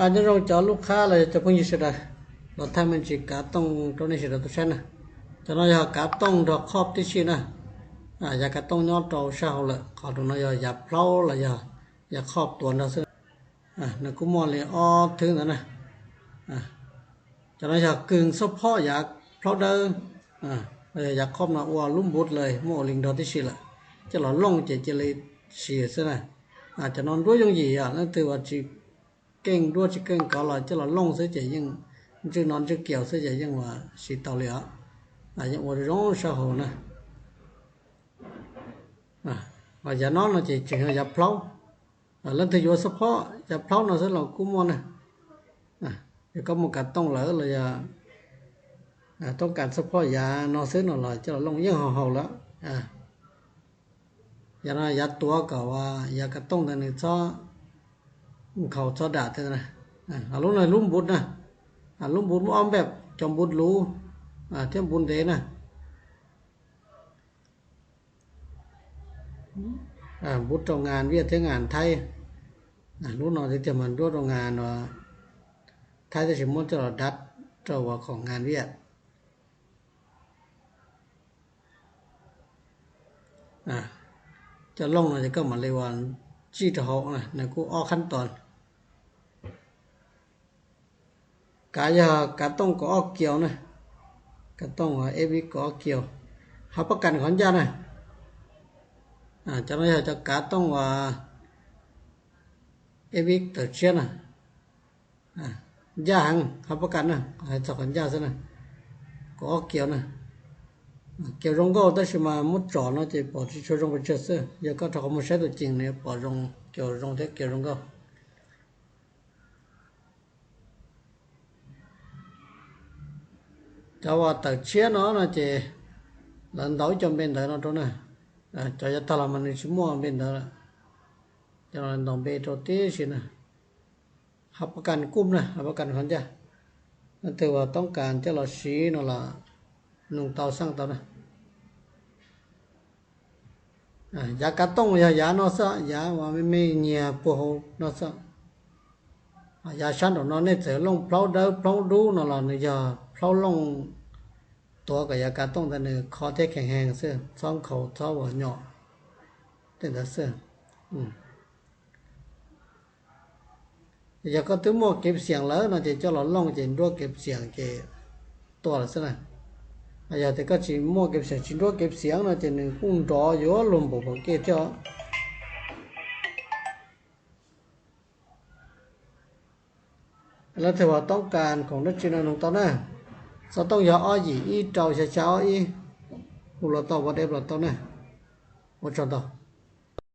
Nyob zoo cov lub qhab los yog cov phooj ywg sawv daws, los thaij me ntsis kav tooj rau nej sawv daws tau saib na. Cov no yog kav tooj nrog khob tib si na. Yav kav tooj nyob rau sab hauv lawm, qhov rau no yog yav plhaub los yog yav khob tuav nrog xwb. Nws kuj muaj li ob thwb ntawd na. Cov no yog kws xub phob yav plhaub dawb, los yog yav khob no ua lub nput lawm, muaj ua li nrog tib si lawm. Coj los looj ces cia li siv xwb na. Cov no nruab yooj yim yom, leej twg uas tsis keej nruab tsis keej kov los coj los looj xwb ces yeej ntswj no ntswj kiaus xwb ces yeej ua siv tau li os. Yeej ua zoo sab hauv na. Yav no no ces tseem yog yav plhaub. Leej twg yuav xub phob yav plhaub no xwb los kuj muaj na. Yog koj muaj kav tooj lawm los yog toob kas xub phob yav no xwb no los coj los looj yeej haus haus lawm. Yav no yav tuav kom yav kav tooj ntawd nws txhob nkhaus txhob dam thiab. Lub no lub nput na, lub nput muaj ob npej, cov nput luv thiab nput ntev na. Nput rau ngas viaj thiab ngas thaib. Lub no tiag tiag mas nruab rau ngas no thaib tab sis muab coj los dab rau ua khoom ngas viaj. Coj looj no ces koj mam li ua tsij rau hauv na, nws kuj ob khab tos. Kav yog kav tooj kaum ob kiaus na, kav tooj eb vib kaum ob kiaus, hab pab kas qhov ncaj na. Cov no yog cov kav tooj uas eb vib tawm tshiab na, ncaj heev hab pab kas na, hais txog qhov ncaj xwb na, kaum ob kiaus na. Kiaus zoo nkauj tab sis mas muab tsom no ces pom tsis tshua zoo pes tsawg xwb, yog koj rau qhov muag saib tus ceem nws yuav pom zoo, kiaus zoo thiab kiaus zoo nkauj. Cov uas tawm tshiab no no ces lawv ntaus ib co npe ntawv no rau na. Cov yav tag los mas nws tsis muaj npe ntawv lawm, cov no ntaus npe rau tib si na. Hab pab kas kuj na, hab pab kas qhov ncaj. Leej twg uas toob kas coj los siv no los nug tau xeej tau na. Yav kav tooj yog yav no xwb, yav uas me me nyiag puag hauv no xwb. Yav sab nraum no nej txawm looj plhaub dawb plhaub dub no los nws yog plhaub looj tuav kom yav kav tooj ntawd nws khov thiab kheev heev xwb, txhob nkhaus txhob ua nyom tej ntawd xwb. Yog koj twb muaj kev xiam lawm no ces coj los looj ces nruab kev xiam ces tuaj lawm xwb na. Yog tias koj tsis muaj kev xiam, tsis nruab kev xiam no ces nws kuj nrov yuav luag npaum npaum kej thiab. Leej twg uas toob kas khoom dab tsi no nug tau na. Xov tooj yog ob yim ib rau xya xya ob ib, hu los tau, WhatsApp los tau na. Ua tsaug ntau.